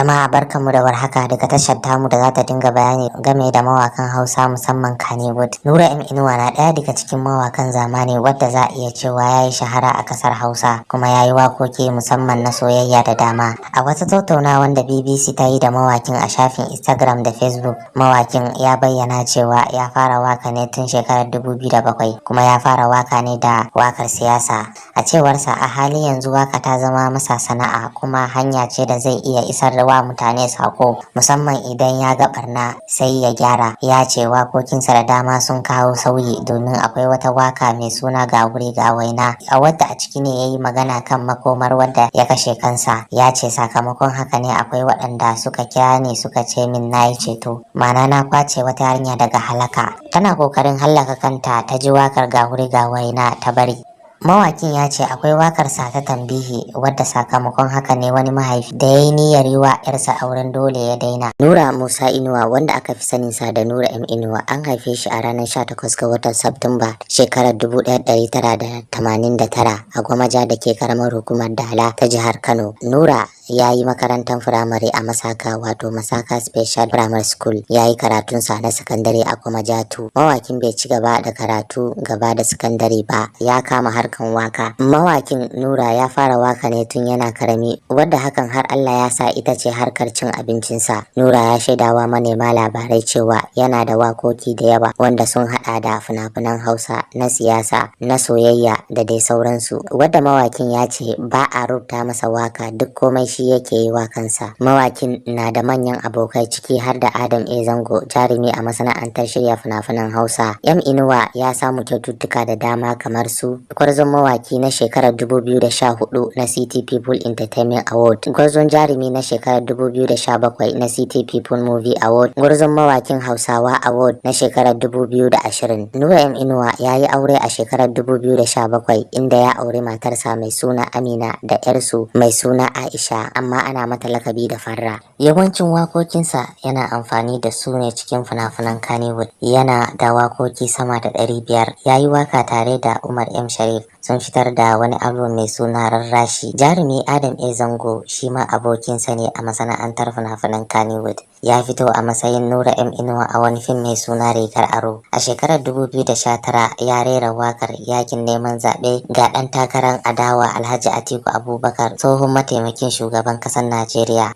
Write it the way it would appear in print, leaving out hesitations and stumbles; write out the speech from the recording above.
Jama'a, barkanmu da warhaka daga tashar tamu da za ta dinga bayani game da mawakan Hausa, musamman Kannywood. Nura M Inuwa na ɗaya daga cikin mawakan zamani wadda za a iya cewa ya yi shahara a ƙasar Hausa, kuma ya yi wakoki musamman na soyayya da dama. A wata tattaunawa da BBC ta yi da mawakin a shafin Instagram da Facebook, mawakin ya bayyana cewa ya fara waka ne tun shekarar 2007, kuma ya fara waka ne da wakar siyasa. A cewarsa, a halin yanzu waka ta zama masa sana'a, kuma hanya ce da zai iya isar wa mutane sako, musamman idan ya ga barna sai ya gyara. Ya ce wakokinsa da dama sun kawo sauyi, domin akwai wata waka mai suna "Ga wuri ga waina", a wadda a ciki ne ya yi magana kan makomar wadda ya kashe kansa. Ya ce, "Sakamakon haka ne akwai waɗanda suka kira ni suka ce min na yi ceto, ma'ana na kwace wata yarinya daga halaka. Tana kokarin hallaka kanta, ta ji wakar 'Ga wuri ga waina' ta bari." Mawakin ya ce akwai wakarsa ta "Tambihi", wadda sakamakon haka ne wani mahaifi da ya yi niyyar yi wa 'yarsa auren dole ya daina. Nura Musa Inuwa, wanda aka fi saninsa da Nura M Inuwa, an haife shi a ranar 18 ga watan Satumba shekarar 1989 a Gwammaja da ke karamar hukumar Dala ta jihar Kano. Nura ya yi makarantar firamare a Masaka, wato Masaka Special Primary School. Ya yi karatunsa na sakandare a Gwammaja 2. Mawakin bai ci gaba da karatu gaba da sakandare ba, ya kama harkan waka. Mawakin Nura ya fara waka ne tun yana karami, wadda hakan har Allah ya sa ita ce harkar cin abincinsa. Nura ya shaidawa manema labarai cewa yana da wakoki da yawa wanda sun hada da fina-finan Hausa, na siyasa, na soyayya da dai sauransu. Wadda mawakin ya ce ba a rubuta masa waka, duk komai shi yake yi wa kansa. Mawakin na da manyan abokai, ciki har da Adam A Zango, jarumi a masana'antar shirya fina-finan Hausa. M Inuwa ya samu kyaututtuka da dama, kamar su gwarzon mawaki na shekarar 2014 na City People Entertainment Award, gwarzon jarumi na shekarar 2017 na City People Movie Award, gwarzon mawakin Hausawa Award na shekarar 2020. Nura M Inuwa ya yi aure a shekarar 2017, inda ya auri matarsa mai suna Amina da 'yarsu mai suna Aisha, amma ana mata lakabi da Farra. Yawancin wakokinsa yana amfani da su ne cikin fina-finan Kannywood. Yana da wakoki sama da 500. Ya yi waka tare da Umar M Sharif, sun fitar da wani album mai suna "Rarrashi". Jarumi Adam A Zango shi ma abokinsa ne a masana'antar fina-finan Kannywood. Ya fito a matsayin Nura M Inuwa a wani fim mai suna "Rigar Aro". A shekarar 2019 ya rera wakar yakin neman zaɓe ga ɗan takarar adawa Alhaji Atiku Abubakar, tsohon mataimakin shugaban ƙasar Najeriya.